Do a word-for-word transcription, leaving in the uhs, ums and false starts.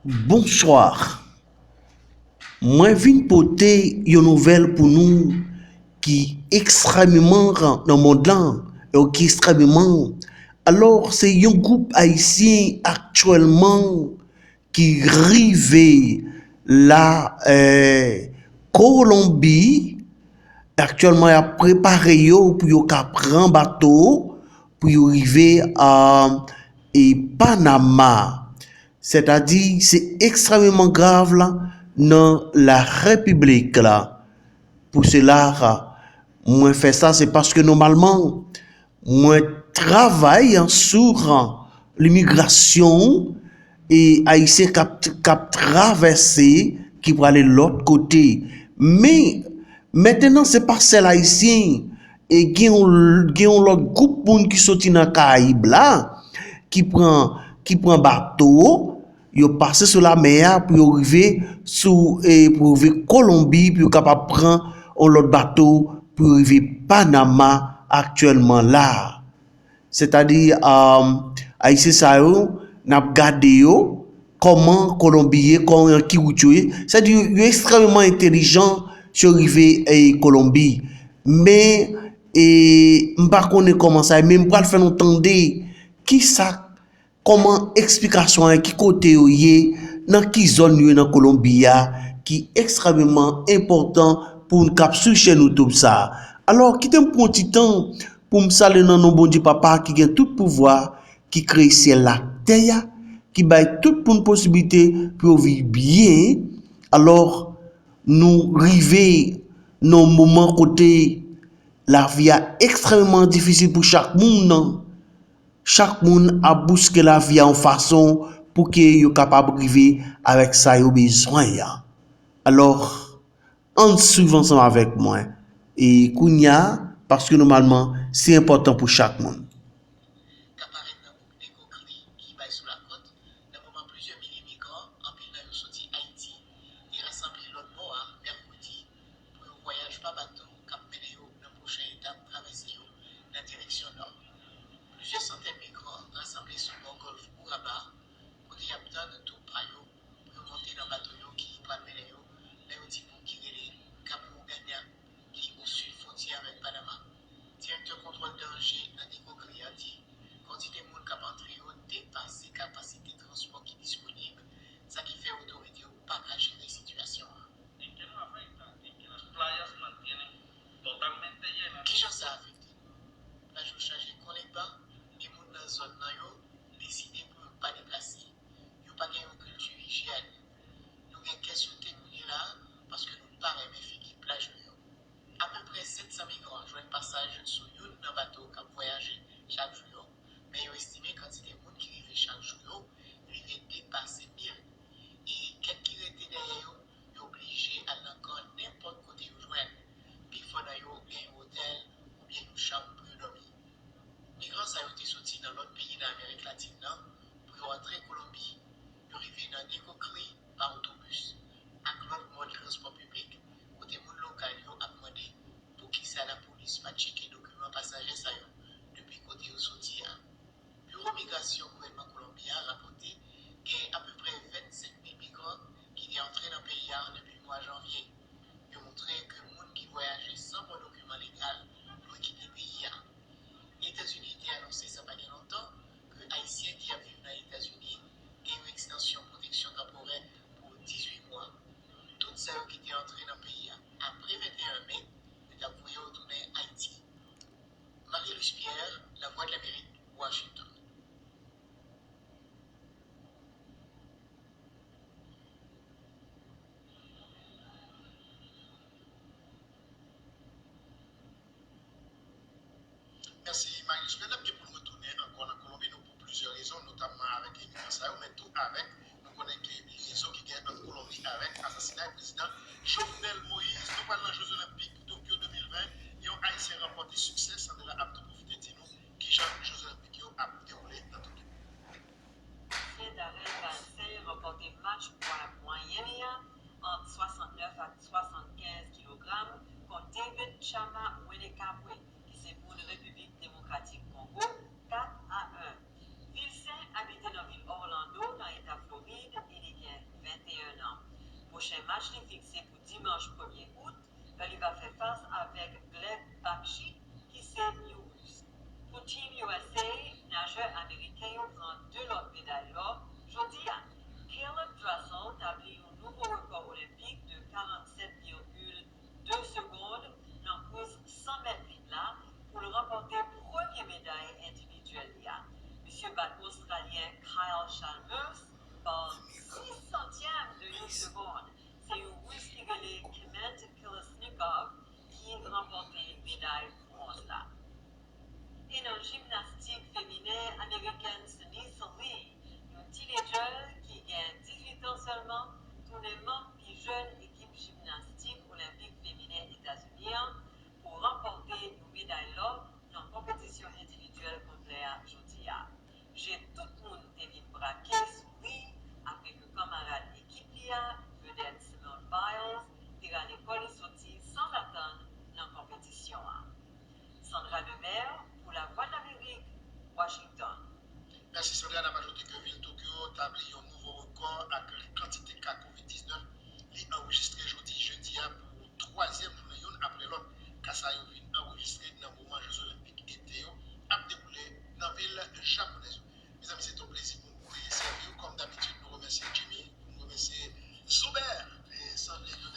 Bonsoir. Mwen vin pote yon nouvèl pou nou ki ekstrèmeman nan mond lan, e ki ekstrèmeman. Alò, se yon gwoup ayisyen aktyèlman ki rive la, eh, Kolonbi. Aktyèlman, y ap prepare yo pou yo ka pran bato pou yo rive, ah, e Panama. Sètadi, se ekstrèmeman grav la nan la repiblik la. Pou sela, mwen fè sa, se paske nòmalman, mwen travay sou limigrasyon e ayisyen k ap, k ap travèse, ki prale lòt kote. Men, mentenan, se pa sèl ayisyen, e gen yon, gen yon lòt gwoup moun ki soti nan Karayib la, ki pran, ki pran bato, yo pase sou lamè a pou yo rive sou, e, pou yo rive Kolonbi, pou yo kapab pran yon lòt bato pou yo rive Panama aktyèlman la. Sètadi, um, ayisyen sa yo, n ap gade yo, kòman Kolonbi ye, kòman ki wout yo ye. Sètadi, yo, yo ekstrèmeman entèlijan si yo rive, e, Kolonbi. Men, e, m pa konnen kòman sa ye, men m pral fè nou tande kisa, kòman eksplikasyon an, ki kote yo ye, nan ki zòn yo ye nan Kolonbi a, ki ekstrèmeman enpòtan pou moun k ap swiv chèn YouTube sa a. Alò, kite m pran yon ti tan pou m salye nan non Bondye Papa ki gen tout pouvwa, ki kreye syèl la ak tè a, ki bay tout moun posiblite pou yo viv byen. Alò, nou rive nan yon moman kote lavi a ekstrèmeman difisil pou chak moun nan. Chak moun ap bouske lavi a yon fason pou ke yo kapab rive avèk sa yo bezwen an. Alò, ann swiv ansanm avèk mwen. E kounye a, paske nòmalman, se enpòtan pou chak moun. Ka parèt nan gwoup Negocri ki bay sou lakòt, nan moman plizyè milye migran, anpil nan yo soti Ayiti, te rasanble lòtbò a mèkredi pou yon vwayaj pa bato k ap mennen yo nan pwochen etap travèse yo nan direksyon nò. Plizyè santèn migran rasanble sou bò gòlf Ouraba, kote y ap tann tou pa yo pou yo monte nan bato yo ki pral mennen yo nan yon ti bouk ki rele Cap Urgaña, ki o sid fwontyè avèk Panama. Direktè kontwòl danje nan Negocri a di kantite moun k ap antre yo depase kapasite transpò ki disponib, sa ki fè otorite yo pa ka jere sitiyasyon an. ¿En qué nos afecta? ¿En qué nos playas mantienen totalmente llenas? Kijan sa afekte nou? Plaj yo chaje kon legba, e moun nan zòn nan yo deside pou yo pa deplase. Yo pa gen yon kilti ijyèn. Nou gen kè sote kounye la a, paske nou pa renmen figi plaj nou yo. Apeprè sèt san migran jwenn pasaj sou youn nan bato k ap vwayaje chak jou yo, men yo estime kantite moun ki rive chak jou yo rive depase mil. E kèk ki rete dèyè yo, yo oblije al nan kan nenpòt kote yo jwenn. Pifò nan yo gen yon otèl oubyen yon chanm pou yo dòmi. Migran sa yo te soti nan lòt peyi nan Amerik Latin nan pou yo antre Kolonbi. Yo rive nan Negocri pa otobis ak lòt mòd transpò piblik, kote moun lokal yo ap mande poukisa lapolis pa tcheke dokiman pasaje sa yo depi kote yo soti a. Biwo Migrasyon gouvènman Kolonbi a rapòte gen apeprè vennsenk mil migran ki te antre nan peyi a depi mwa janvye. Yo montre ke moun ki vwayaje san bon dokiman legal dwe kite peyi a. Etazini te anonse sa pa gen lontan ke Ayisyen ki ap viv nan Etazini gen yon ekstansyon pwoteksyon tanporè pou dizuit mwa. Tout sa yo ki te antre nan peyi a apre venteyen me, yo t ap voye yo tounen Ayiti. Marie-Luce Pierre, Lavwadlamerik, Washington. Mèsi, Marius. Men n ap gen pou n retounen ankò nan Kolonbi, nou, pou plizyè rezon, notamman avèk imigran sa yo, men tou avèk, nou konnen ke lizon ki gen ant Kolonbi avèk asasinay prezidan Jovenel Moïse. Nou pral nan Jeux Olympiques Tokyo de mil ven, yon Ayisyen ranpòte siksè. Sandra ap tou pwofite di nou kijan Jeux Olympiques yo ap dewoule nan Tokyo. Ayisyen Darrell Valcin ranpòte match pwa mwayen li an ant swasantnèf ak swasannkenz kilogram kont David Chama Wenekabwe, ki se moun Repiblik Demokratik Kongo, kat a en. Vilcin abite nan vil Orlando, nan eta Florid, e li gen Jodi a, Caeleb Dressel tabli yon nouvo rekò olenpik de karanntsèt vigil de segonn nan kous san mèt lib la pou l ranpòte premye meday endividyèl li a. Misye bat Ostralyen Kyle Chalmers pa sis santyèm de yon segonn. Se yon Ris ki rele Klement Kolesnikov ki ranpòte meday bwonz la. E nan jimnastik feminen, amerikèn Sunisa Lee, yon teenager